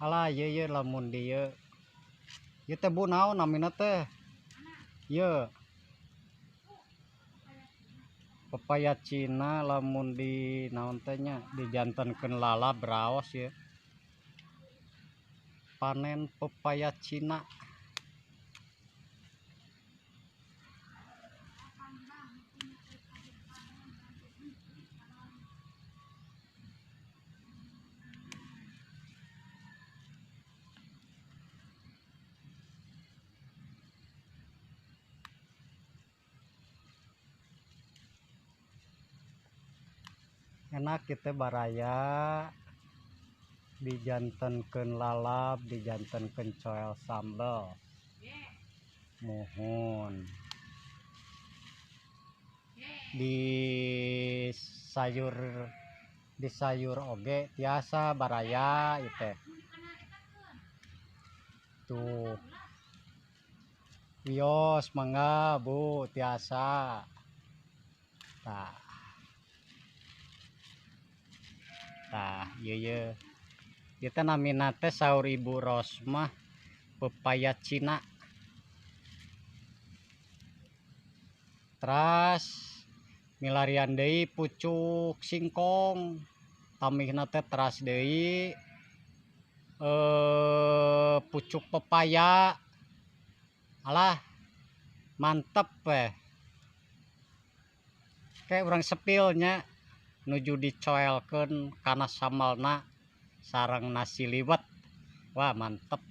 Alah ieu ieu lamun dieu. Ieu teh Bu naon namina teh? Ieu. Pepaya Cina lamun di naon teh nya dijantenkeun lalab raos ieu. Panen pepaya Cina. Enak kita baraya dijantenkeun lalab, dijantenkeun coel sambel. Muhun. Di sayur oge tiasa baraya ieu teh. Tuh. Wios mangga Bu tiasa. Tah. Tah, ieu ieu. Ieu teh namina teh saur Ibu Rosmah pepaya Cina. Teras milarian deui pucuk singkong. Tamihna teh teras deui pucuk pepaya. Alah, mantep weh. Kayak urang sepilnya nuju dicoelkeun kana sambalna sareng nasi liwet. Wah, mantep.